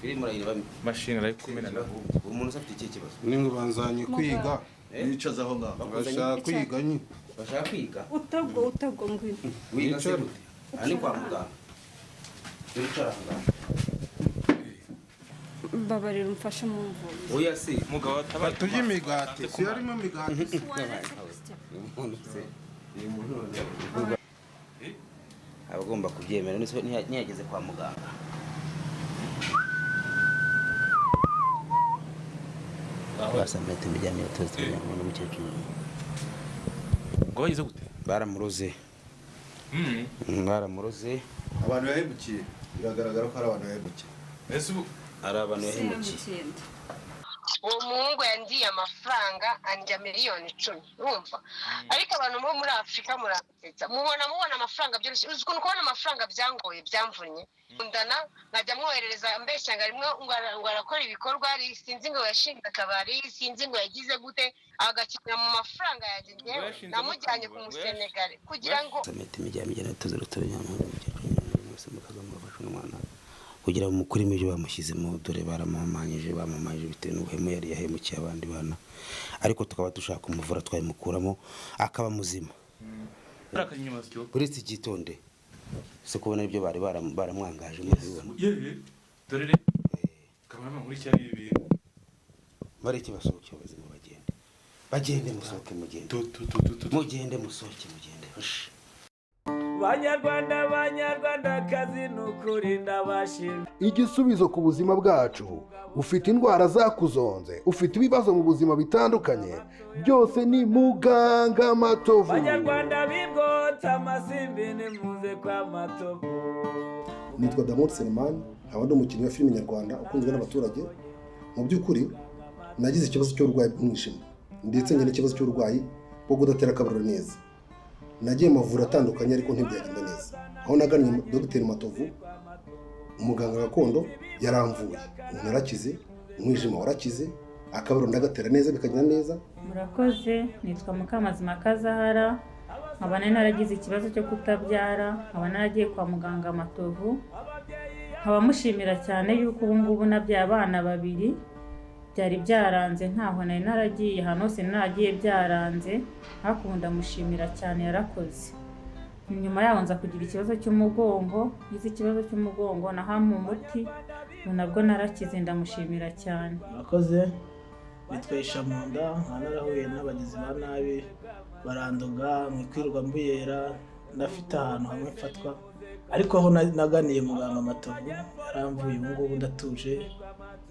Filime urayireba mashini arayikumena naho. Umuntu ufite iki kibazo? Ningo banzanye kwiga. Yicaza aho ngaho. Bashaka kwiga nyi. Bashaka kwiga. Utagwa ngwino. Wiga se gute? Ani kwa muganga. Wicara aho ngaho. Mbabarira umfashe mu mvugo. Oya se mugabo atabaye. Turye imigati. Si yarimo imigati. Abagomba kubyemera ntiyageze kwa muganga. Basamete imijyane yatose n'umukecuru. Ngo bagize gute? Baramuroze. Baramuroze. Abantu yahemukiye. Biragaragara ko ari abantu yahemukiye. Ese ubu ari abantu yahemukiye. Uwo muhungu yandiye amafaranga andya 10,000,000 urumva. Ariko abantu bo muri Afrika murasetsa. Mubona amafaranga byoroshye. Uzi ukuntu kubona amafaranga byangoye byamvunnye. Ndana nkajya mwoherereza mbeshya ngo rimwe ngo arakora ibikorwa sinzi ngo yashinze akabari sinzi ngo yagize gute agakina mu mafaranga yanjye ngewe namujyanye ku Musenegal kugira ngo kugira ngo mukuri ibyo bamushyizemo dore baramamanyije bamamanyije bitewe n'ubuhemu yari yahemukiye abandi bana ariko tukaba dushaka kumuvura twayimukuramo akaba muzima. Uretse igitonde se kubona ibyo bari baramwangaje mubibona. Yewe dore re kamara muri cyari ibintu bari kibasohoke ubuzima bagende bagende musohoke mugende mugende musohoke mugende. Banyarwanda banyarwanda kazi nukuri ndabashimye. Igisubizo ku buzima bwacu. Ufite indwara zakuzonze, ufite ibibazo mu buzima bitandukanye, byose ni muganga Matovu. Banyarwanda bibwotsa amasimbi nimuze kwa Matovu. Nitwa Damot Selemani, nkaba ndi umukinnyi wa filime nyarwanda ukunzwe n'abaturage. Mu by'ukuri nagize ikibazo cy'uburwayi bw'umwijima ndetse ngira n'ikibazo cy'uburwayi bwo kudatera akabariro neza. Nagiye mavura atandukanye ariko ntibyagenda neza. Aho nagannye Dr Matovu, umuganga gakondo, yaramvuye. Umuntu narakize, umwijima warakize, akabariro ndagatera neza bikagenda neza. Murakoze, nitwa Mukamazima Kazahara, nkaba naragize ikibazo cyo kutabyara, nkaba naragiye kwa muganga Matovu, nkaba mushimira cyane yuko ubu ngubu nabyaye abana babiri. Byari byaranze ntaho nari naragiye ahantu hose naragiye byaranze akunda mushimira cyane yarakoze. Nyuma yaho nza kugira ikibazo cy'umugongo, ngize ikibazo cy'umugongo nahamu umuti nabwo narakize ndamushimira cyane. Murakoze, nitwa Ishamunda, nkaba narahuye n'abagizi ba nabi barandoga mwikwirwa mbuyera ndafite ahantu hamwe mfatwa ariko aho naganiye muganga Matovu yaramvuye ubu ngubu ndatuje.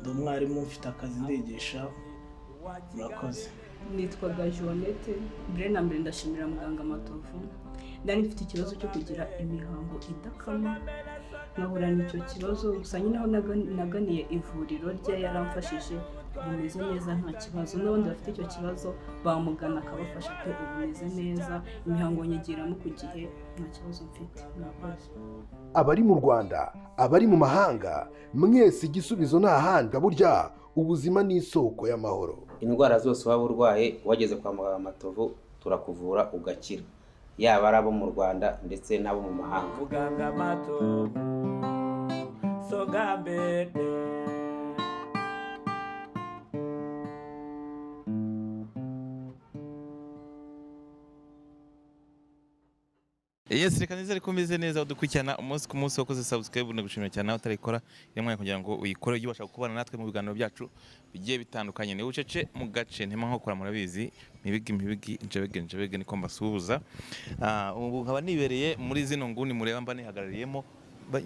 Ndi umwarimu mfite akazi ndigisha. Murakoze. Nitwa Gajonete, mbere na mbere ndashimira muganga Matovu. Nari mfite ikibazo cyo kugira imihango idakama, nkahura n'icyo kibazo gusa nyine aho naganiye ivuriro rye yaramfashije bimeze neza nta kibazo. N'abandi bafite icyo kibazo bamugana akabafasha pe, ubu bimeze neza, imihango nyigiramo ku gihe nta kibazo mfite. Murakoze. Abari mu Rwanda, abari mu mahanga, mwese igisubizo nta handi, burya ubuzima ni isoko y'amahoro. Indwara zose waba urwaye wageze kwa muganga Matovu turakuvura ugakira, yaba ari abo mu Rwanda ndetse n'abo mu mahanga. Muganga Matovu songa mbere. Yes, reka nizere ko umeze neza udukurikirana umunsi ku munsi wakoze subscribe ndagushimira cyane nawe utarikora rimwe kugira ngo uyikore ujye ubasha kubana natwe mu biganiro byacu bigiye bitandukanye. Ni ucece mu gace ntema nko kora murabizi mibigi mibigi njebege njebege niko mbasuhuza. Ubu nkaba nibereye muri zino nguni mureba mba nihagarariyemo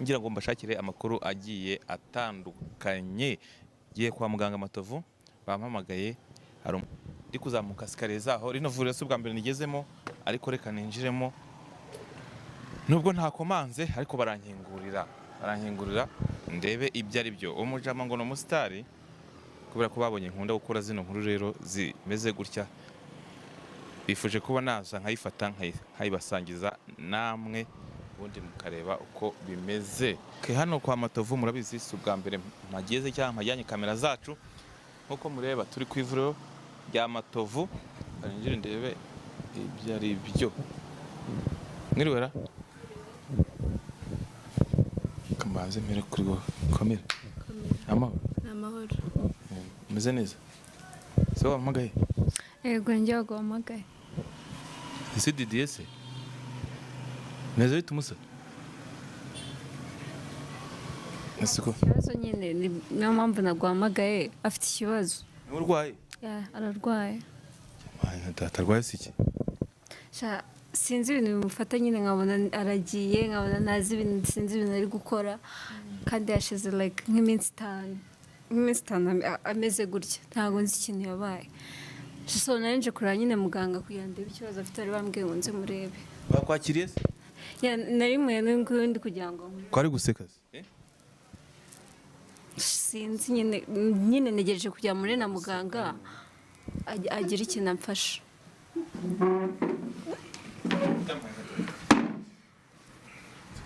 ngira ngo mbashakire amakuru agiye atandukanye. Giye kwa muganga Matovu bampamagaye ndi kuzamuka sikariye zaho. Rino vuriro si ubwa mbere nigezemo ariko reka ninjiremo nubwo ntakomanze ariko barankingurira ndebe ibyo ari byo. Umujama ngo no musitari kubera ko babonye nkunda gukora zino nkuru rero zimeze gutya bifuje kuba naza nkayifata nkayibasangiza namwe ubundi mukareba uko bimeze. Hano kwa Matovu murabizi si ubwa mbere mpageze cyangwa mpajyanye kamera zacu nkuko mureba turi ku ivuriro rya Matovu. Ninjire ndebe ibyo ari byo. Mwiriwera kambanze mpere kuri wowe kamera. Amahoro. Amahoro. Umeze neza? Se wampamagaye? Yego, njye waguhamagaye. Ese Didier se? Meze bite umusa? Ese ko Ikibazo nyine niyo mpamvu naguhamagaye, afite ikibazo. Niwe urwaye? Yeah, ararwaye. Data arwaye se iki? Sha, sinzi ibintu bimufata nyine, nkabona aragiye, nkabona ntazi ibintu, sinzi ibintu ari gukora, kandi yashize like nk'iminsi itanu ameze gutya, ntabwo nzi ikintu yabaye. So nari nje kureba nyine muganga kugira ngo ndebe ikibazo afite, ari bambwiye ngo nze murebe. Bakwakiriye se? Yeah, nari mwe n'undi kugira ngo Ko ari guseka se? Sinzi nyine ntegereje kujya muri na muganga agira ikintu amfasha.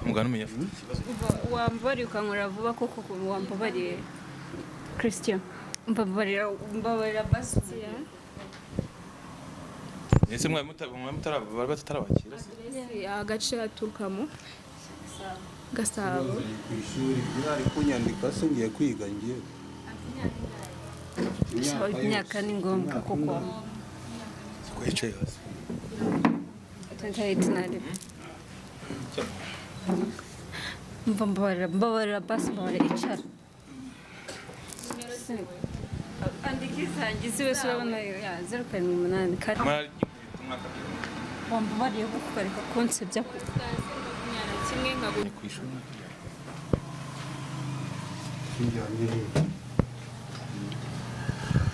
Muganga umenya afite ikibazo. Wambabariye ukankora vuba koko, wambabariye Christian, mbabarira basi. Ese mwe mutarabakira se? Agace aturukamo Gasabo. Ku ishuri ari kunyandika se ngiye kwiga ngiye. Imyaka ni ngombwa koko. Ko yicaye hasi. Mbabarira basi, mbabarira icara. Andika izanjye wese urabona ya 078 kare. Wambabariye kuko ukareka kunsebya ko.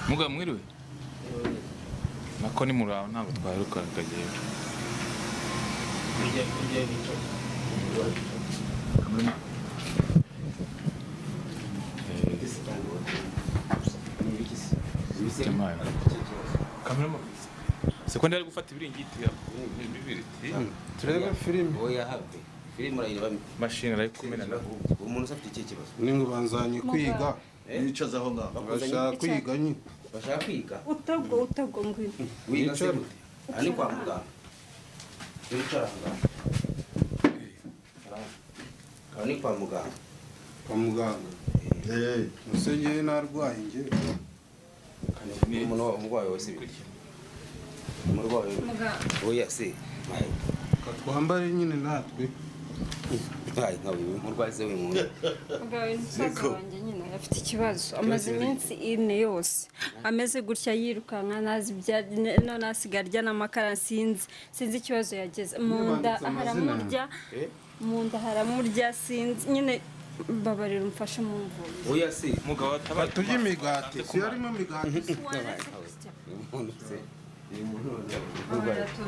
Muga mwiriwe? Nako ni muraho ntabwo twaherukaga yewe. Sekonde ari gufata ibiringiti bibiri. Turebe filime. Oya habe. Filime urayireba. Machine ari kumena na. Umuntu afite iki kibazo? Ningo banzanye kwiga. Yicaza aho ngaho. Bashaka kwiga nyine. Bashaka kwiga. Utagwa ngwino. Wiga se gute? Ani kwa muganga. Wicara ngaho. Ani kwa muganga. Kwa muganga. Musengeye narwaye nge. Umuntu umurwayi wese biki? Umurwayi. Oya se. Twambare nyine natwe. Ay, nkawe umurwayi se w'umuntu. Muganga umusaza wanjye nyine afite ikibazo, amaze iminsi ine yose ameze gutya yirukanka, ntazi ibya none asigaye arya n'amakara, sinzi ikibazo yageze mu nda haramurya, mu nda haramurya, sinzi nyine. Mbabarira umfashe mu mvugo. Oya se mugabo atabaye turya imigati, si harimo imigati.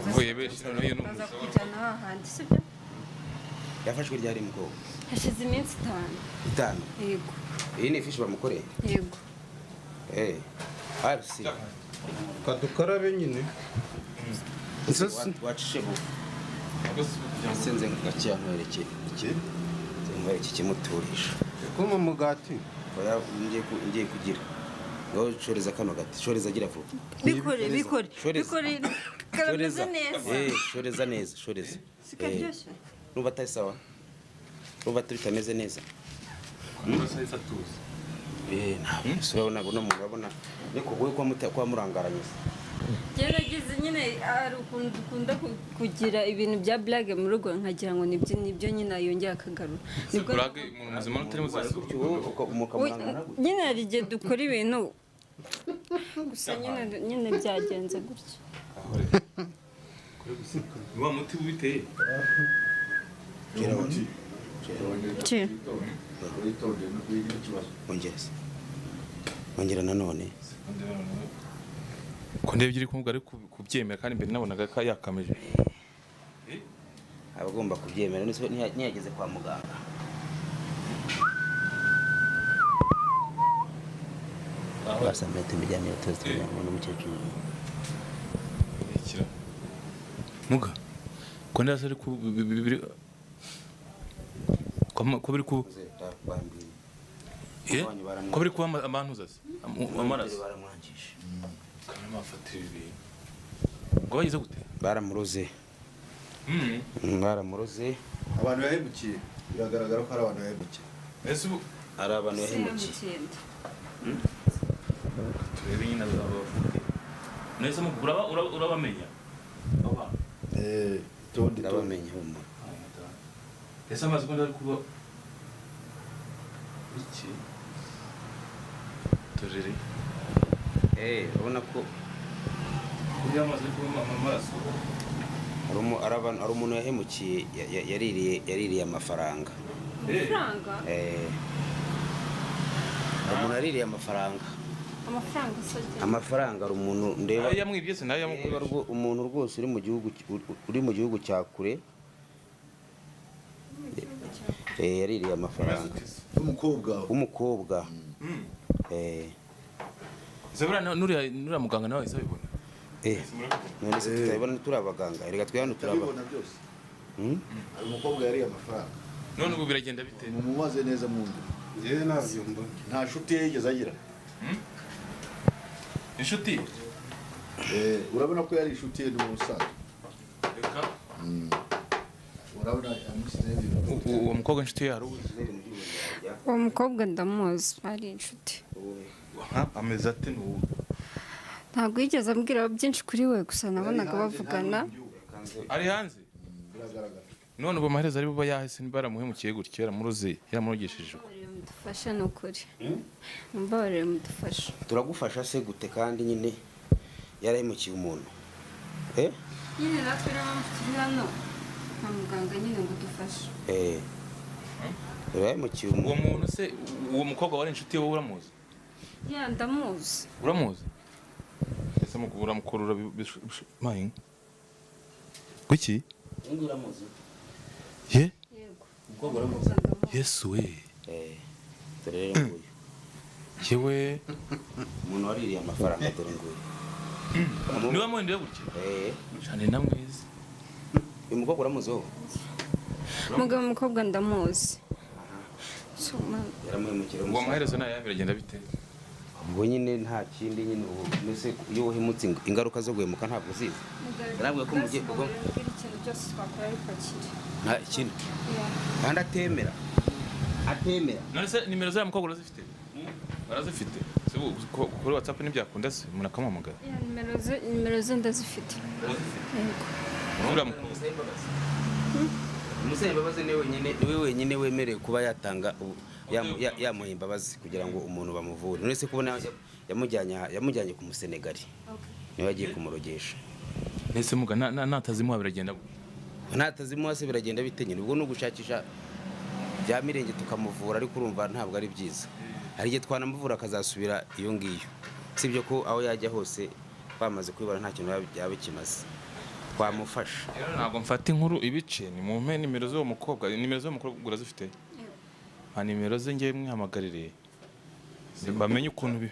Mvuye beshe n'uyu n'umusaza kujyana hahandi sibyo? Yafashwe ryari mukobwa? Hashize iminsi 5. 5? Yego. Iyi ni ifishi bamukoreye? Yego. RC. Kadukarabe nyine. Wacishe bu. Sinze ngakiya nkwereke iki? Nkwereke kimuturisha. Kuma mugati. Oya ngiye kugira. Ngo shoreza kano gati, shoreza gira vuba. Bikore. Karameze neza. Shoreza neza, shoreza. Sikaryoshye. Nuba atari sawa. Nuba tutameze neza. Ntabwo urabona no murabona niko wowe kwa murangaranye. Gerageza nyine ari ukuntu dukunda kugira ibintu bya blague mu rugo, nkagira ngo nibyo nyine yongera akagarura. Nibwo blague umuntu muzima utari muzima nyine hari igihe dukora ibintu gusa nyine byagenze gutyo. Wa muti ubiteye. Ongera nanone. Ko ndebye iri kumubwira ari kubyemera kandi mbere nabonaga ko yakameje. Abagomba kubyemera ntiyageze kwa muganga. Basamye tumujyane tuzi n'umukecuru. Ikira. Muga. Ko ndasa ari ku ko biri ku ko biri kuba abantu zase amaraso baramwangisha. Kanama afatira ibintu. Ngo bagize gute? Baramuroze. Baramuroze. Abantu bahemukiye, biragaragara ko ari abantu bahemukiye. Ese ubu Ari abantu yahemukiye. Turebe nyine abavuge. Nese urabamenya? Aba. Tondi ndabamenya humura. Ese amazi ko ndari kuba iki? Turere. Urabona ko uriya amazi kuba amaraso. Hari umuntu yahemukiye yaririye amafaranga. Amafaranga? Umuntu yaririye amafaranga. Amafaranga se? Amafaranga ari umuntu ndeba. Yamwibye se nayo yamukubye. Umuntu rwose uri mu gihugu cya kure. Yaririye amafaranga. Umukobwa. Zabura nuriya muganga nawe isabibona. None se tutabibona turi abaganga. Erega twe hano turaba. Turabibona byose. Hari umukobwa yariye amafaranga. None ubu biragenda bite? Mumubaze neza mwumve. Njyewe ntabyo mbona. Nta nshuti ye yigeze agira. Inshuti? Urabona ko yari inshuti ye n'ubusanzwe. Reka. Urabona amusize ibintu. Uwo mukobwa inshuti ye hari ubu. Uwo mukobwa ndamuzi ari inshuti. Ameze ate n'ubu? Ntabwo yigeze ambwira byinshi kuri we gusa nabonaga bavugana. Ari hanze? None ubu amaherezo ari buba yahise baramuhemukiye gutyo yaramuroze yaramurogesheje uko. Mudufashe ni ukuri. Mumbabarire mudufashe. Turagufasha se gute kandi nyine yarahemukiye umuntu? Nyine natwe rero mpamvu turi hano kwa muganga nyine ngo dufashe. Yarahemukiye umuntu. Uwo muntu se uwo mukobwa wari inshuti wowe uramuzi? Ya ndamuzi. Uramuzi? Ese mukubura mukurura mayi. Kuki? Uramuzi? Ye? Yego. Umukobwa uramuzi? Yesu we. Dore rero nguyu. Yewe umuntu waririye amafaranga dore nguyu. Niwe mwendeye gutya? Cyane na mwiza. Uyu mukobwa uramuzi wowe? Mugabo umukobwa ndamuzi. Yaramuhemukira. Uwo amaherezo nayo biragenda bite? Ubwo nyine nta kindi nyine ubu mbese iyo uhemutse ingaruka zo guhemuka ntabwo uzizi. Narabwiye ko mugiye kugo ikintu byose twakora ariko akiri. Nta kintu. Kandi atemera. Atemera. None se nimero za mukobwa urazifite? Barazifite. Se kuri WhatsApp ntibyakunda se umuntu akamuhamagara. Ya nimero ze ndazifite. Yego. Uriya mukobwa. Umusaba imbabazi niwe wenyine wemerewe kuba yatanga yamuha imbabazi kugira ngo umuntu bamuvure. None se kubona yamujyanye ku Musenegali. Niwe agiye kumurogesha. Nese muga natazimuha biragenda. Natazimuha se biragenda bite nyine? Ubwo nugushakisha bya mirenge tukamuvura ariko urumva ntabwo ari byiza. Hari igihe twanamuvura akazasubira iyo ngiyo. Sibyo ko aho yajya hose bamaze kwibara nta kintu yaba kimaze. Twamufasha. Ntabwo mfata inkuru ibice ni mumpe nimero z'uwo mukobwa, nimero z'uwo mukobwa urazifite? Nta nimero ze ngiye mwihamagarire. Bamenye ukuntu bi.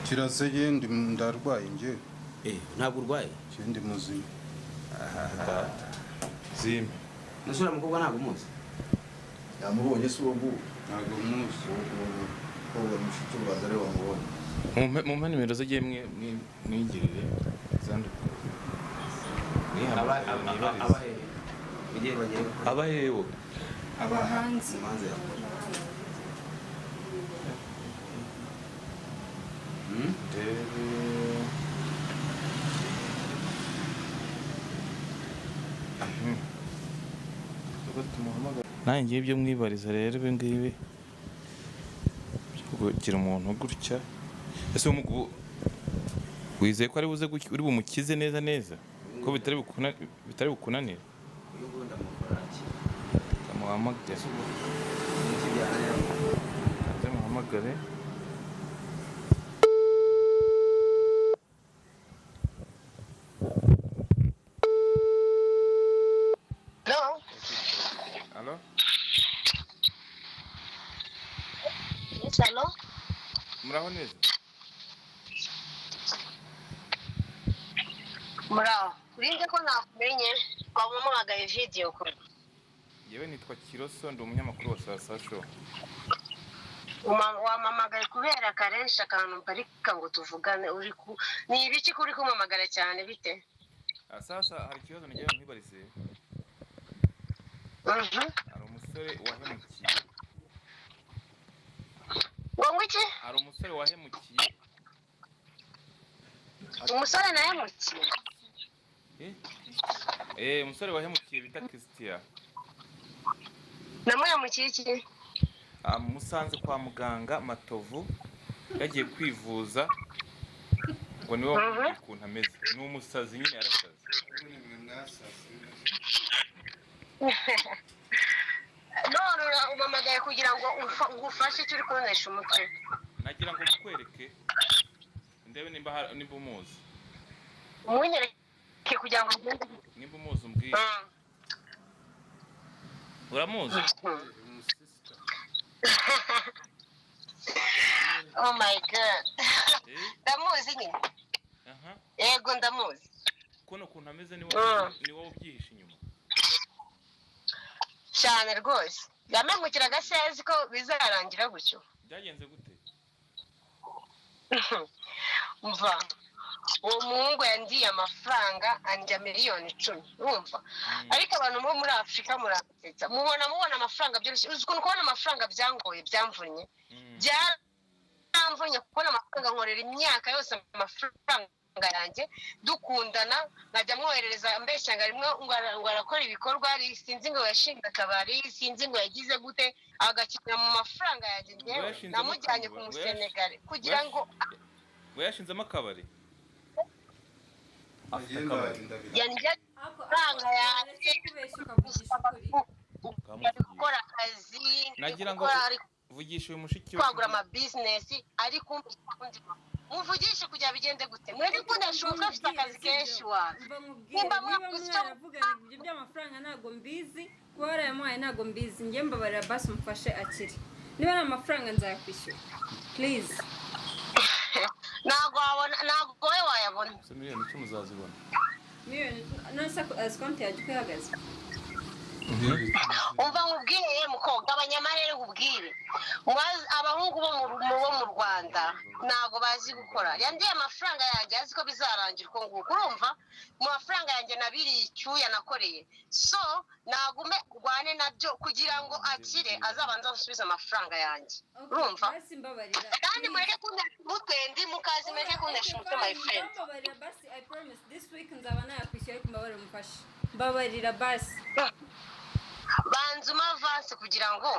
Kiraseye ndi ndarwaye nge. Ntabwo urwaye? Ndi muzima. Zime. Nusura mukobwa ntabwo umuzi? Yamubonye se uwo nguwo? Ntabwo muzi. Umukobwa mushuti ubanza ari wamubonye. Mumpe nimero ze ngiye mwigirire zanduka. Abahewe. Abahanzi. Nanjye ngiye ibyo mwibariza rero ibi ngibi kugira umuntu gutya. Ese wizeye ko ari buze uri bumukize neza neza ko bitari bukunanira? Ndamuhamagare. Hello? Yes, hello? Muraho neza? Muraho. Urinde ko nakumenye twamuhamagaye video kuri. Yewe nitwa Kiroso ndi umunyamakuru wa Sasa Show. Wamamagaye kubera karenshi akantu mparika ngo tuvugane uri ku ni ibiki kuri kumamagara cyane bite? Sasa hari ikibazo ngiye nkwibarize. Hari umusore wahemukiye. Ngo iki? Hari umusore wahemukiye. Umusore nahemukiye? Umusore wahemukiye bita Christian. Namuhemukiye iki? Musanze kwa muganga Matovu yagiye kwivuza, ngo niwe wamubwiye ukuntu ameze. Ni umusazi nyine, yarasaze. None umpamagaye kugira ngo ngufashe icyo uri kuntesha umutwe? Nagira ngo mukwereke ndebe nimba nimba umuzi. Umunyereke kugira ngo ngende. Nimba umuzi umbwire. Uramuzi? Oh my God. Ndamuzi nyine. Yego ndamuzi. Kuno kuntu ameze ni wowe ubyihishe inyuma. Cyane rwose. Yamemukiraga se azi ko bizarangira gutyo. Byagenze gute? Umva, uwo muhungu yandiye amafaranga andya 10,000,000, urumva? Ariko abantu bo muri Afurika muransetsa, mubona amafaranga byoroshye. Uzi ukuntu kubona amafaranga byangoye, byamvunnye. Byaramvunnye kubona amafaranga, nkorera imyaka yose amafaranga yanjye, dukundana, nkajya mwoherereza mbeshya ngo rimwe ngo arakora ibikorwa, sinzi ngo yashinze akabari, sinzi ngo yagize gute, agakina mu mafaranga yanjye. Njyewe namujyanye ku Musenegali kugira ngo yashinzemo akabari. Amafaranga yanjye gukora akazi, nagira ngo vugisha uyu mushiki we kwagura ama business, ariko muvugishe kugira bigende gute? Mwende kundesha umutwe, afite akazi kenshi wanjye. Nimba mwaravugana ibyo by'amafaranga ntabwo mbizi, kuba warayamuhaye ntabwo mbizi. Njye mbabarira basi umufashe akire. Niba ari amafaranga nzayakwishyura. Please. Ntabwo wabona, ntabwo wowe wayabona. Se 10,000,000 uzazibona. Miliyoni nonese azi konti yanjye uko ihagaze? Umva nkubwire mukobwa, abanyamarere nkubwire, abahungu bo mu Rwanda ntabwo bazi gukora. Yandiye amafaranga yanjye azi ko bizarangira uko nguko, urumva? Mu mafaranga yanjye nabiriye icyuya nakoreye, so nagume rwane nabyo kugira ngo akire, azabanza asubize amafaranga yanjye, urumva? Kandi mureke kuntesha umutwe, ndi mukazi, mureke kuntesha umutwe my friend. Mbabarira basi, I promise this week nzaba nayakwishyura, ariko mbabarira umufashe. Mbabarira basi. Banza umavanse kugira ngo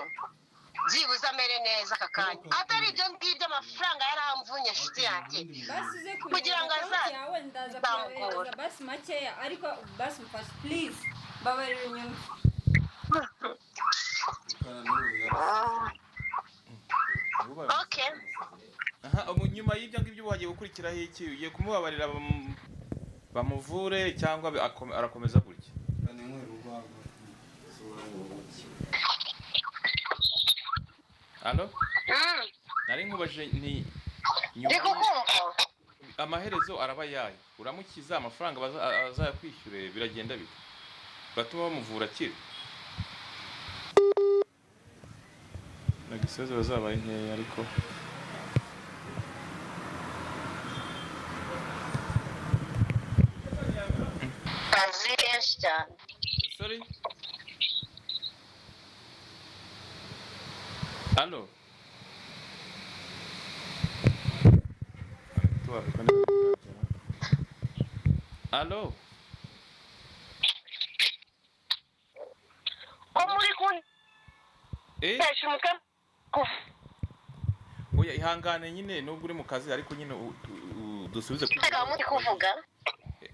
byibuze amere neza aka kanya, atari ibyo ngibyo amafaranga yaramvunye inshuti yanjye, kugira ngo azamugora. Basi makeya, ariko basi mufashe please, mbabarira inyuma. Okay. Aha, nyuma y'ibyo ngibyo wagiye gukurikiraho iki? Ugiye kumubabarira bamuvure cyangwa arakomeza gutya? Allo? Nari nkubajije ni amaherezo araba yayo, uramukiza amafaranga azayakwishyure, biragenda bite? Batuma bamuvura akire. Nagisoza bazabaye nkeya ariko kazi kenshi cyane. Sorry. Allo. Allo. Ko muri kuntesha umutwe? Oya ihangane nyine nubwo uri mu kazi, ariko nyine dusubize kuri kuvuga.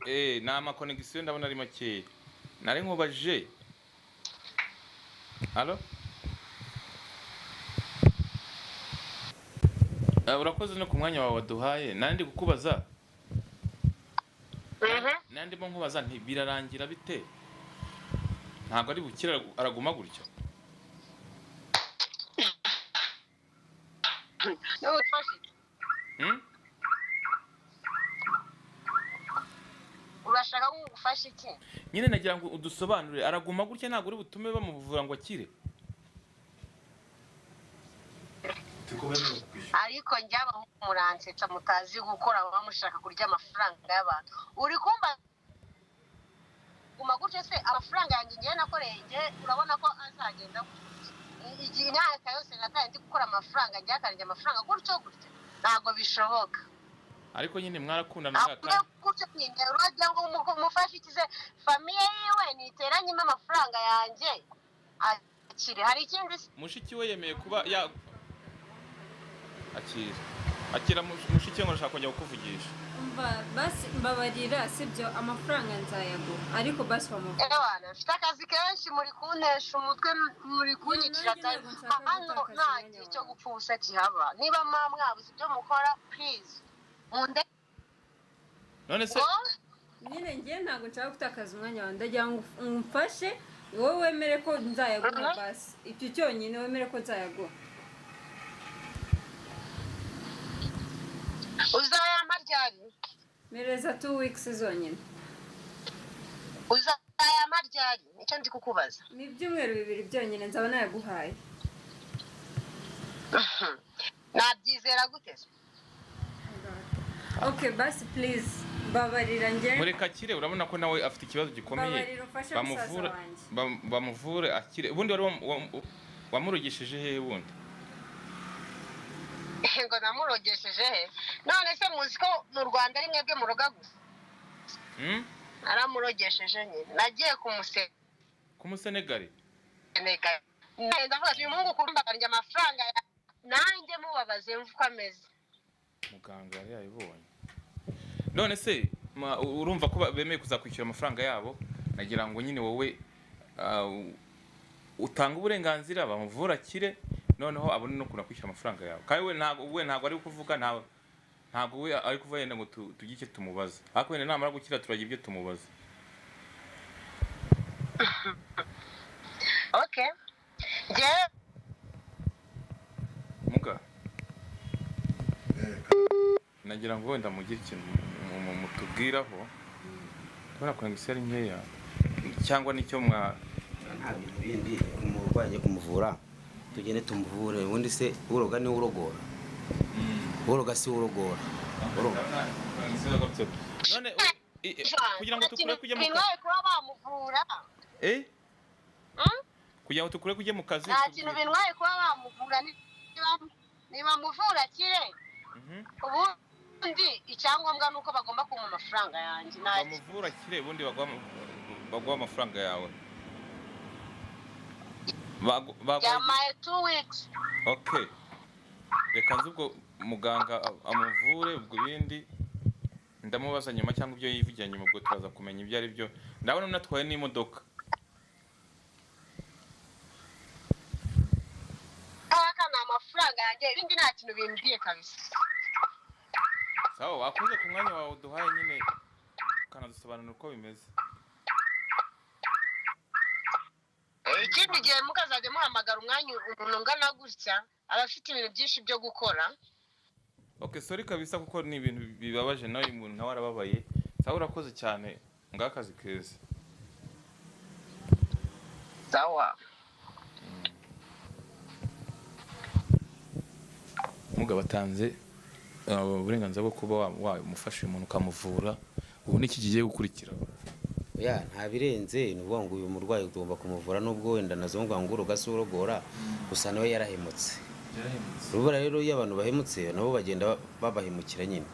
Ni amakonegisiyo ndabona ari makeya. Nari nkubajije. Allo? Urakoze no ku mwanya wawe waduhaye. Nari ndi kukubaza. Nari ndimo nkubaza nti birarangira bite? Ntabwo ari bukira, araguma gutyo. Urashaka ko ngufasha iki? Nyine nagira ngo udusobanurire, araguma gutya ntabwo uri butume bamuvura ngo akire. Ariko njye abahungu muransetsa, mutazi gukora, baba mushaka kurya amafaranga y'abantu. Uri kumva Bizaguma gutyo se? Amafaranga yanjye ngiye nakoreye ngiye, urabona ko azagenda igihe imyaka yose nataye ndi gukora amafaranga, ngiye akarinda amafaranga gutyo gutyo, ntabwo bishoboka. Ariko nyine mwarakundana gutyo nyine, uragira ngo umufashe ikize famiye yiwe niteranyemo amafaranga yanjye akire. Hari ikindi mushiki we yemeye kuba ya akira akira mushiki we ngo arashaka kongera kukuvugisha. Umva basi mbabarira, sibyo, amafaranga nzayaguha ariko basi wamuvuga. Ewana mfite akazi kenshi, muri kuntesha umutwe, muri kunyicira hano, nta gihe cyo gupfa ubusa kihaba. Niba mwabuze ibyo mukora please munde. None se nyine ngiye ntabwo nshaka gutakaza umwanya wawe, ndagira ngo umfashe wowe wemere ko nzayaguha basi, icyo cyonyine wemere ko nzayaguha. Uzayampa ryari? Mereza 2 weeks zonyine. Uzayampa ryari? Nicyo ndi kukubaza. Ni ibyumweru 2 byonyine nzaba nayaguhaye. Nabyizera gute? Okay basi please babarira nge. Mureka akire, urabona ko nawe afite ikibazo gikomeye. Bamuvure, bamuvure akire. Ubundi wari wamurugishije he bundi? Ngo namurogesheje he? None se muzi ko mu Rwanda ari mwebwe muroga gusa? Naramurogesheje nyine, nagiye kumusenegali. Ndavuga uyu muhungu kurumbagarira amafaranga nanjye mubabaze mvuko ameze. Muganga yari yayibonye. None se urumva ko bemeye kuzakwishyura amafaranga yabo, nagira ngo nyine wowe utanga uburenganzira bamuvura akire, noneho abone no kunakwishyura amafaranga yawe. Kandi we ntabwo ari kuvuga, ntabwo we ari kuvuga yenda ngo tugike icyo tumubaza, ariko wenda namara gukira turagira ibyo tumubaza. Okay. Muga nagira ngo wenda mugire ikintu mutubwiraho, kubera ko ngo ari nkeya cyangwa nicyo mwa bindi umurwayi kumuvura tugende tumuvure. Ubundi se uroga ni urogora, uroga si urogora. None kugira ngo tukure kujya mu kazi kuba bamuvura, kugira ngo tukure kujya mu kazi, nta kintu bintwaye kuba bamuvura, niba muvura akire. Ubundi icyangombwa nuko bagomba kumpa amafaranga yanjye. Bamuvura akire, ubundi baguha amafaranga yawe. Yamaye 2 weeks. Okay. Reka nzi ubwo muganga amuvure, ubwo ibindi ndamubaza nyuma cyangwa ibyo yivugira nyuma, ubwo turaza kumenya ibyo ari byo. Ndabona unatwaye n'imodoka. Aka ni amafaranga yanjye, ibindi nta kintu bimbwiye kabisa. Sawa, wakoze ku mwanya wawe uduhaye nyine ukanadusobanurira uko bimeze. Ikindi gihe mukazajya muhamagara umwanya umuntu ungana gutya aba afite ibintu byinshi byo gukora. Okay, sorry kabisa kuko ni ibintu bibabaje, nawe umuntu nawe arababaye. Sawa, urakoze cyane, ngakazi keza. Sawa. Muga batanze uburenganzira bwo kuba wamufasha umuntu ukamuvura, ubu niki kigiye gukurikira? Ya nta birenze, ni ukuvuga ngo uyu murwayi ugomba kumuvura nubwo wenda nazonga ngo uroga si urogora, gusa nawe yarahemutse. Urubura rero iyo abantu bahemutse nabo bagenda babahemukira nyine.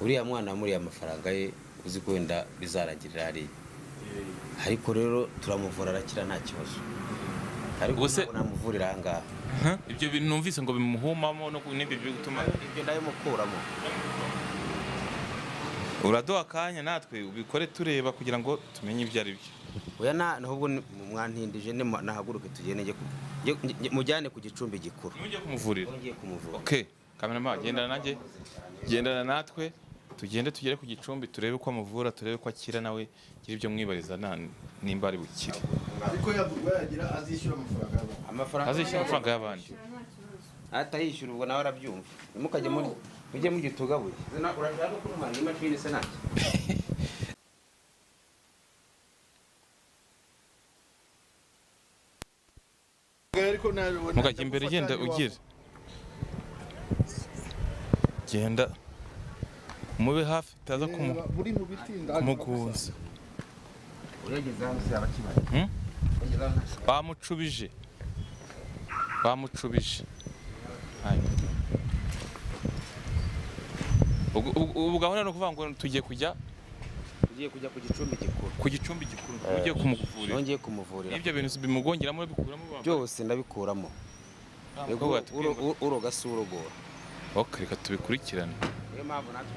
Uriya mwana muri amafaranga ye uzi ko wenda bizarangirira hariya, ariko rero turamuvura arakira nta kibazo. Ariko namuvurira aha ngaha. Ibyo bintu numvise ngo bimuhumamo no n'ibyo byo gutuma ibyo ndabimukuramo. Uraduha akanya natwe ubikore tureba kugira ngo tumenye ibyo ari byo. Oya na ahubwo mwantindije nahaguruke tugende mujyane ku gicumbi gikuru. Mujye kumuvurira. Ngiye kumuvura. Okay, cameraman gendana nanjye. Gendana natwe tugende tugere ku gicumbi turebe ko amuvura, turebe ko akira nawe gira ibyo mwibariza nimba ari bukire. Ariko yavurwa yagira azishyura amafaranga y'abandi. Azishyura amafaranga y'abandi. Atayishyura ubwo nawe arabyumva. Nimukajye muri mujye mugitugabuye. Urashaka ko umwana imashini se ntacyo. Mukajya imbere genda ugira. Genda mube hafi taza kumugunza. Uyageze hano se yaba akibaye? Bamucubije. Bamucubije. Ubu gahunda no kuvuga ngo tugiye kujya ku gicumbi gikuru. Ku gicumbi gikuru ugiye kumuvurira. Nongeye kumuvurira. Ibyo bintu bimugongeramo bikuramo byose ndabikuramo. Uroga si urogora. Ok, reka tubikurikirane. Niyo mpamvu natwe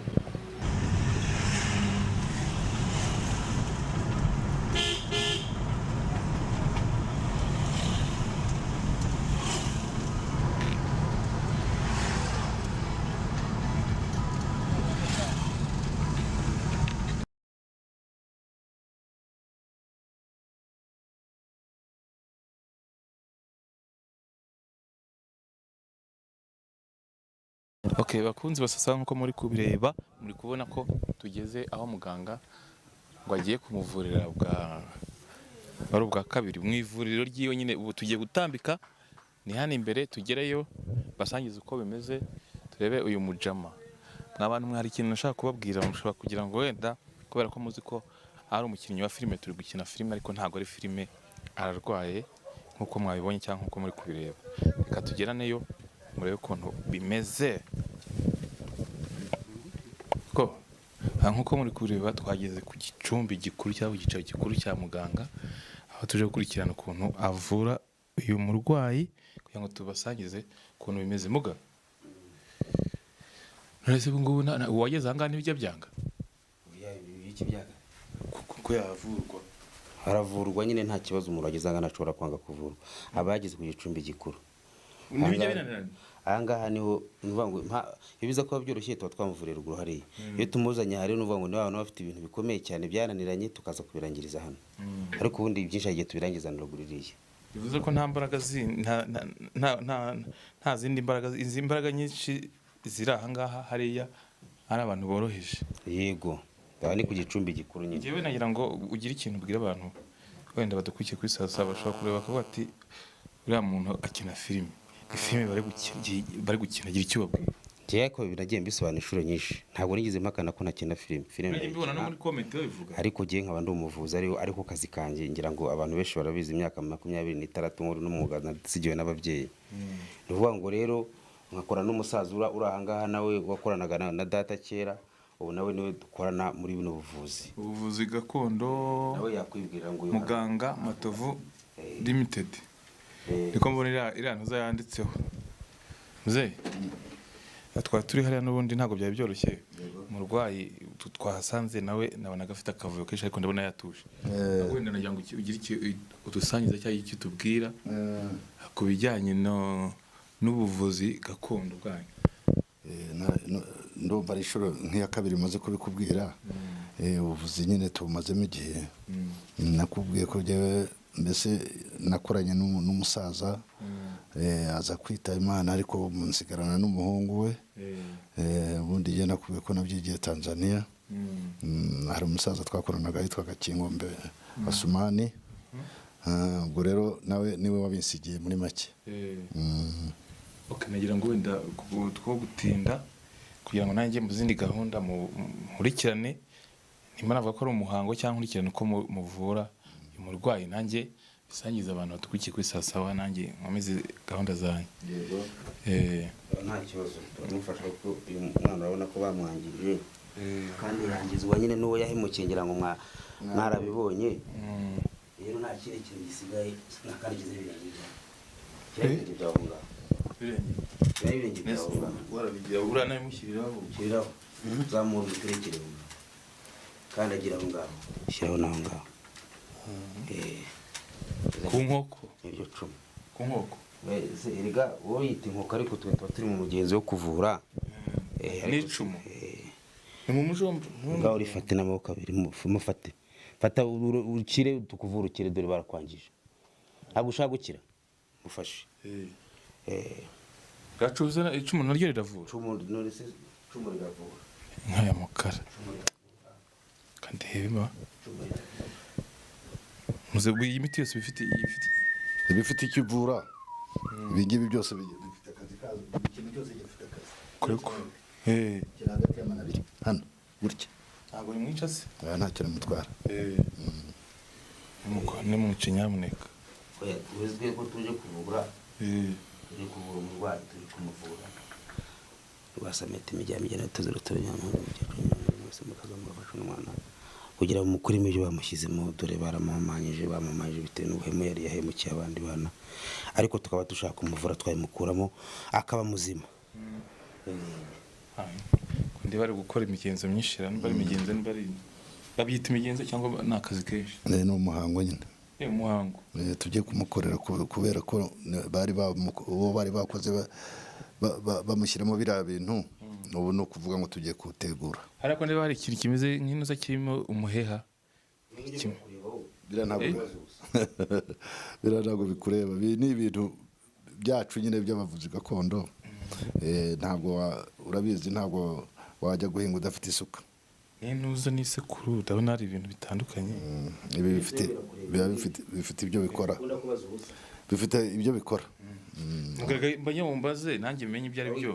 Ok, bakunzi basasa nkuko muri kubireba, muri kubona ko tugeze aho muganga ngo agiye kumuvurira bwa ari ubwa kabiri mu ivuriro ryiwe nyine. Ubu tugiye gutambika ni hano imbere, tugereyo basangize uko bimeze, turebe uyu mujama. Mwabantu mwari ikintu nashaka kubabwira, mushobora kugira ngo wenda kubera ko muzi ko ari umukinnyi wa filime, turi gukina filime ariko ntago ari filime, ararwaye nkuko mwabibonye cyangwa nkuko muri kubireba. Reka tugeraneyo murebe ukuntu bimeze. Ko nkuko muri kureba twageze ku gicumbi gikuru cyangwa igicaro gikuru cya muganga, aho tuje gukurikirana ukuntu avura uyu murwayi kugira ngo tubasangize ukuntu bimeze. Muga none ubu ngubu uwageze aha ngaha ntibijya byanga kuko yavurwa, aravurwa nyine nta kibazo. Umuntu wageze aha ngaha ntashobora kwanga kuvurwa, aba yageze ku gicumbi gikuru. Aha ngaha niho ngo iyo biza kuba byoroshye tuba twamuvurira ruguru hariya. Iyo tumuzanye hari n'uvuga ngo ni abantu bafite ibintu bikomeye cyane byananiranye tukaza kubirangiriza hano, ariko ubundi byinshi hagiye tubirangiza na ruguru iriya. Bivuze ko nta mbaraga nta zindi mbaraga, izi mbaraga nyinshi ziri aha ngaha hariya ari abantu boroheje. Yego, aha ni ku gicumbi gikuru nyine. Njyewe nagira ngo ugire ikintu ubwira abantu wenda badukurikiye kuri saa saba, bashobora kureba bakavuga ati uriya muntu akina filime, filime bari gukina, gira icyo babwira. Njyewe ko binagiye mbisobanura inshuro nyinshi, ntabwo nigeze mpakana ko ntakina filime. Filime mbibona no muri comment babivuga, ariko njyewe nkaba ndi umuvuzi ariko kazi kanjye ngira ngo abantu benshi barabizi, imyaka 26 nkuru n'umwuga nasigiwe n'ababyeyi. Ni ukuvuga ngo rero nkakora n'umusaza uri aha ngaha nawe wakoranaga na data kera, ubu nawe niwe dukorana muri buno buvuzi, ubuvuzi gakondo. Nawe yakwibwira ngo muganga Matovu Limited. Niko mbona iriya ntuza yanditseho. Muzehe, twari turi hariya n'ubundi ntabwo byari byoroshye. Umurwayi twahasanze nawe nabonaga afite akavuyo kenshi, ariko ndabona yatuje. Wenda nagira ngo ugire icyo udusangiza cyangwa icyo utubwira ku bijyanye n'ubuvuzi gakondo bwanyu. Ndumva ari inshuro nk'iya kabiri maze kubikubwira. Ubuvuzi nyine tubumazemo igihe. Nakubwiye ko mbese nakoranye n'umusaza aza kwita Imana, ariko nsigarana n'umuhungu we. Ubundi njye nakubwiye ko nabyigiye Tanzania. Hari umusaza twakoranaga yitwaga Kingombe Asumani. Ubwo rero nawe niwe wabinsigiye muri make. Ok, nagira ngo wenda two gutinda kugira ngo nanjye mu zindi gahunda nkurikirane, nimba navuga ko ari umuhango cyangwa nkurikirane uko muvura umurwayi, nanjye bisangiza abantu batukurikiye kuri saa saba, nanjye nkomeze gahunda zanjye. Yego, nta kibazo, turamufasha kuko uyu mwana urabona ko bamwangirije kandi yangizwa nyine n'uwo yahemukiye, ngira ngo mwarabibonye. Rero nta kindi kintu gisigaye nakangize ibirenge byawe aho ngaho. Ibirenge byawe aho ngaho warabigira uranabimushyiriraho, ushyiriraho zamura umuterekere kandi agira aho ngaho, ushyiraho n'aho ngaho. Ku nkoko iryo cumu, ku nkoko erega wowe yita inkoko, ariko twe tuba turi mu mugenzi wo kuvura n'icumu ni mu mujombo. Ngaho urifate n'amaboko abiri, mufate, fata ukire tukuvura ukire, dore barakwangije, ntabwo ushaka gukira, mufashe. Gacuza icumu naryo riravura. Icumu riravura nk'aya mukara kandi heba muze iyi miti yose ibifite icyo ivura. Ibi ngibi byose bifite akazi kazo, ikintu cyose gifite akazi. Kureko kiri hagati y'amana abiri hano gutya, ntabwo rimwica se? Ntacyo rimutwara. Nimwice nyamuneka. Oya, uzwi ko tuje kuvura. Tuje kuvura umurwayi, turi kumuvura. Rwasamete imijyamijyana tuzira turanyamahanga mwese mukaza mugafasha umwana kugira ngo mukuremo ibyo bamushyizemo. Dore baramuhumanyije, bamumanyije bitewe n'ubuhemu yari yahemukiye abandi bana, ariko tukaba dushaka kumuvura twayimukuramo akaba muzima. Ndi bari gukora imigenzo myinshi, bari imigenzo bari babyita imigenzo cyangwa ni akazi kenshi? Ni umuhango nyine. Ni umuhango. Tujye kumukorera kubera ko bari uwo bari bakoze bamushyiramo biriya bintu. Ubu ni ukuvuga ngo tugiye kuwutegura. Ariko niba hari ikintu kimeze nk'intuza kirimo umuheha, biriya ntabwo bikureba. Ni ibintu byacu nyine by'abavuzi gakondo. Ntabwo urabizi, ntabwo wajya guhinga udafite isuka. N'intuza n'isekuru, ndabona hari ibintu bitandukanye. Ibi bifite ibyo bikora. Bifite ibyo bikora. Mbanye mumbaze nanjye menye ibyo ari byo.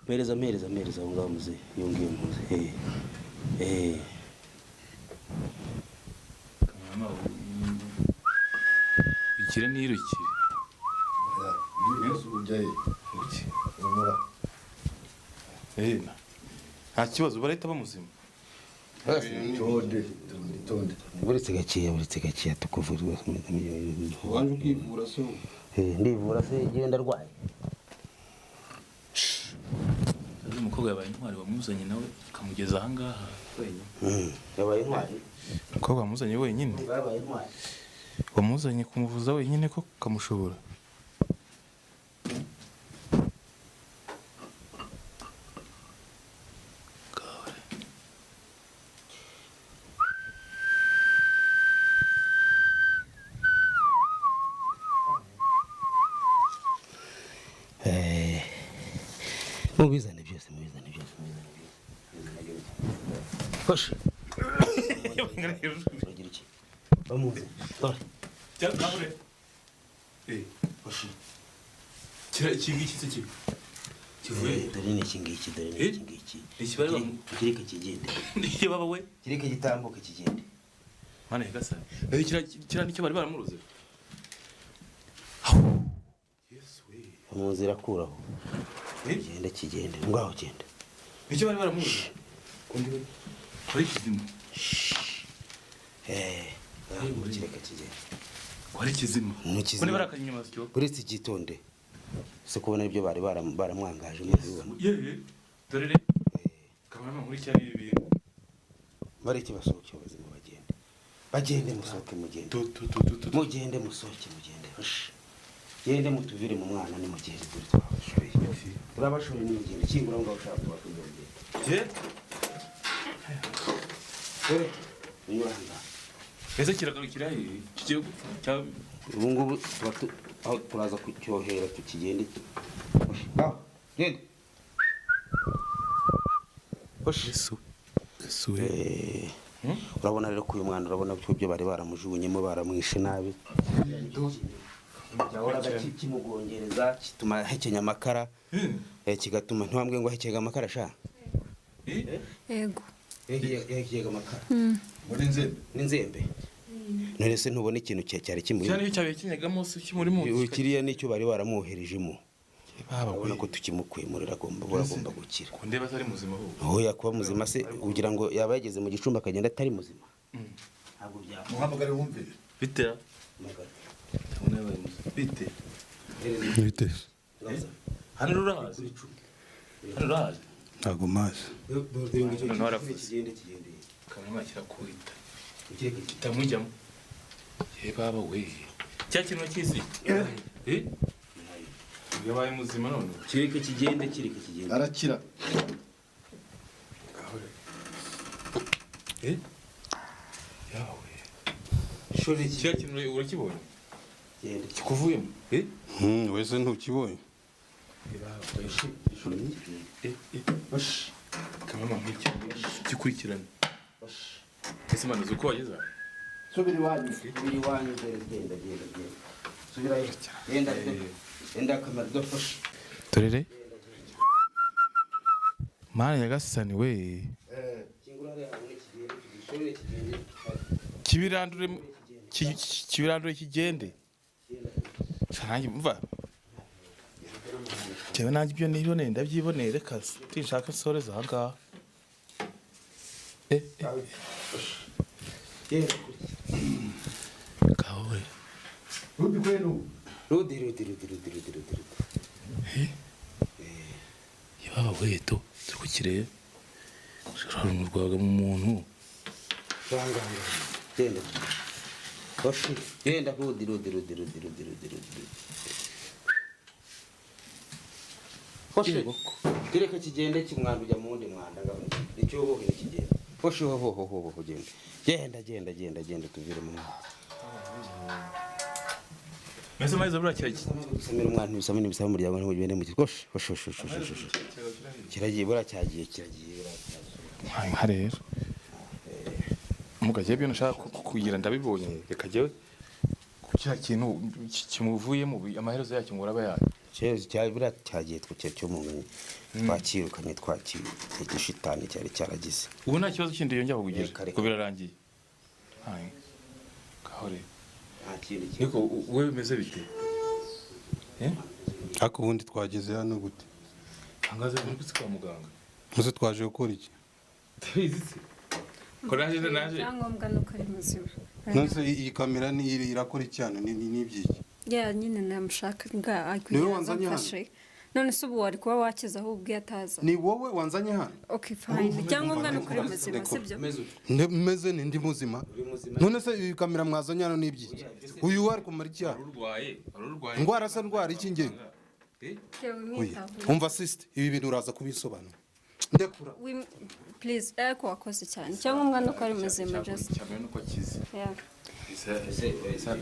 Mpereza mpereza mpereza aho ngaho muze, iyo ngiyo muze. Ikire nirukire. Nta kibazo, barahita bamuzima. Buretse gakeya, buretse gakeya tukuvura. Waje ukivura se? Ndivura se, ngewe ndarwaye. Umukobwa yabaye intwari, wamuzanye nawe akamugeza aha ngaha wenyine. Yabaye intwari. Umukobwa wamuzanye wenyine. Yabaye intwari. Wamuzanye kumuvuza wenyine ko kamushobora. Mubizane byose, mubizane byose, mubizane byose. Hosh. Uragira iki? Bamuze. Dore. Cyangwa Hosh. Kira iki ngiki se ki? Kivuye. Dore ni iki ngiki, dore ni iki ngiki. Ikibari bamu. Kireke kigende. Ni baba we. Kireke gitambuke kigende. Mana yagasa. Kira nicyo bari baramuroze. Yesu we. Mu nzira kuraho. Genda kigende, ngaho genda. Nicyo bari baramuzi. Kundi we. Kuri kizima. Kireka kigende. Kuri kizima. Kundi barakanyuma cyo. Uretse igitonde. Se kubona ibyo bari baramwangaje mu bibona. Yewe. Dore re. Kamara muri cyari ibi bintu. Bari kibasohoke ubuzima bagende. Bagende musohoke mugende. Mugende musohoke mugende. Gende mutuvire mu mwana ni mugende dore twabashoye. Turabashoye ni mugende kingura ngo ushaka kubakunda mugende. Unyuranga. Ese kiragarukira he? Kigiye cya ubu ngubu aho turaza kucyohera tukigende. Ngaho gende. Yesu. Yesu. Urabona rero ko uyu mwana urabona ko ibyo bari baramujugunyemo baramwishe nabi. Yahoraga kimugongereza kituma ahekenya amakara, kigatuma ntiwambwe ngo ahekenya amakara sha. Yego. Yahekenya amakara. Muri nzembe. N'inzembe. None se ntubona ikintu cyari kimuri. Cyane cyo cyabekenyagamo se kimurimo. Kiriya nicyo bari baramwoherejemo. Urabona ko tukimukuye muri agomba gukira. Ko ndeba atari muzima ahubwo. Oya kuba muzima se ugira ngo yaba yageze mu gicumbi akagenda atari muzima. Ntabwo byaba. Muhamagare wumve. Bitera. Bite. Bite. Hano urahazi. Hano urahazi. Ntabwo mazi. Noneho aravuze. Kamama kirakuhita. Kitamujyamo. Ye baba we. Cya kintu kizi. Yabaye muzima none. Kireke kigende, kireke kigende. Arakira. Yawe. Shuri cya kintu urakibonye? Kikuvuyemo? Wese ntukibonye. Kamama nk'iki gikurikirana. Ese mwana uzi uko wageze aha? Subira iwanyu, subira iwanyu, genda genda genda. Subirayo. Genda genda kamera dufashe. Torere. Mana nyagasani we. Kibirandure kibirandure kigende. Nanjye mva. Jewe nanjye ibyo niboneye ndabyiboneye reka tinshaka nsoreza aha ngaha. Kawe. Rudi kwenu. Rudi rudi rudi rudi rudi rudi. Yaba weto turikukireye. Ushobora mu muntu. Banga. Genda. Hoshi. Genda rudi rudi rudi rudi rudi rudi rudi. Hoshi. Kireka kigende kimwanda ujya mu wundi mwanda ngabone. Icyo hoho kigende. Hoshi ho ho ho ho genda. Genda genda genda genda tuvire mu mwanda. Mese maize bura kiraki. Samira umwana ibisamini bisaba umuryango ntabwo bigende mu kikoshi. Hoshi hoshi hoshi hoshi. Kiragiye bura cyagiye kiragiye bura. Nka rero. Mugaje byo nashaka kugira ndabibonye reka jewe kukira kintu kimuvuyemo amaherezo yacyo ngo uraba yayo. Cyezo cya bura cyagiye twucye cyo mu nganye. Twakirukanye twakirukanye shitani cyari cyaragize. Ubu nta kibazo kindi yongera kugira ko birarangiye. Hai. Kahore. Niko wewe bimeze bite? Ariko ubundi twageze hano gute? Angaze muri kwa muganga. Muze twaje gukora iki? Ndabizi se. Koraje naje. Icyangombwa nuko ari muzima. Nonse iyi kamera ni irakora icyano ni nibyiki? Ya nyine namushaka nga akwiye. None se ubu wari kuba wakiza ahubwo yataza. Ni wowe wanzanye hano? Okay fine. Icyangombwa nuko ari muzima sibyo? Meze ni ndi muzima. None se iyi kamera mwazanye hano nibyiki? Uyu wari kumara iki hano? Urwaye, urwaye. Ndwara se ndwara iki nge? Umva sister, ibi bintu uraza kubisobanura. Ndekura. Please, ariko wakoze cyane. Icyangombwa nuko ari muzima just. Cyane nuko akize. Yeah.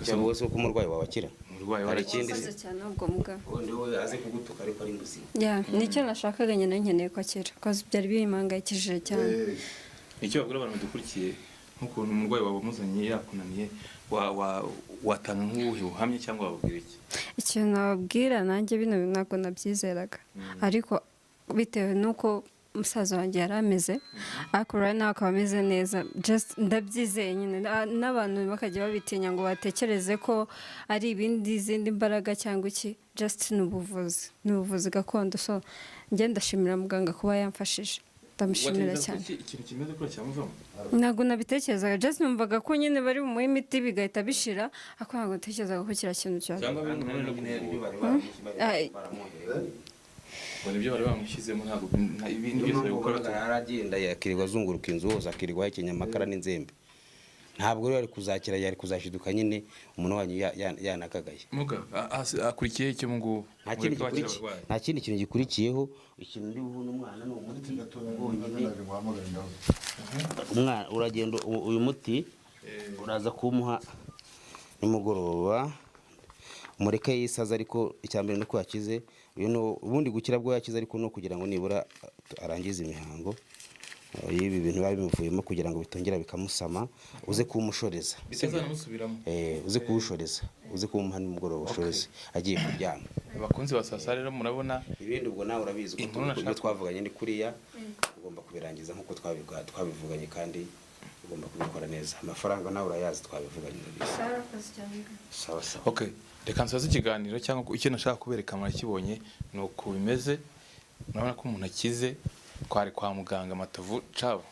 Cyangwa se uko umurwayi wawe akira. Umurwayi wawe ikindi se cyane ubwo muga. Ubundi wowe aze kugutuka ariko ari muzima. Yeah, nicyo nashakaga nyine nkeneye ko akira. Cause byari bimpangayikishije cyane. Icyo babwira abantu dukurikiye nk'ukuntu umurwayi wawe muzanye yakunaniye watanga nk'ubuhe buhamye cyangwa wababwira iki? Ikintu nababwira nanjye bino ntabwo nabyizeraga. Ariko bitewe nuko umusaza wanjye yari ameze ariko right now akaba ameze neza just ndabyizeye nyine n'abantu bakajya babitinya ngo batekereze ko ari ibindi izindi mbaraga cyangwa iki just ni ubuvuzi gakondo so njye ndashimira muganga kuba yamfashije ndamushimira cyane. Ikintu kimeze kuri cyamuvamo ntabwo nabitekerezaga just numvaga ko nyine bari bumuhe imiti bigahita bishira ariko ntabwo natekerezaga ko kiriya kintu cyari cyangwa ibyo bari bamushyizemo ntabwo ibindi byose bari gukora aragenda yakirirwa azunguruka inzu hose akirirwa ahekenya amakara n'inzembe ntabwo rero ari kuzakira yari kuzashiduka nyine umuntu wanyu yanakagaye. Muga akurikiye icyo ngubu nta kindi kintu gikurikiyeho ikintu ndi buhune umwana ni umuti wonyine. Umwana uragenda uyu muti uraza kumuha nimugoroba mureke yisaza ariko icyambere nuko yakize uyu no ubundi gukira bwo yakize ariko no kugira ngo nibura arangize imihango y'ibi bintu babimuvuyemo kugira ngo bitongera bikamusama uze kumushoreza bitazamusubiramo uze kuwushoreza uze kumuha nimugoroba ushoreze agiye kuryama. Abakunzi ba Sasa rero murabona ibindi ubwo nawe urabizi ko ibyo twavuganye ni kuriya ugomba kubirangiza nkuko twabivuganye kandi ugomba kubikora neza amafaranga nawe urayazi twabivuganye urabizi. Sawa sawa. Okay, reka nsoze ikiganiro cyangwa icyo nashaka kubereka murakibonye nuko bimeze murabona ko umuntu akize twari kwa muganga Matovu. Ciao.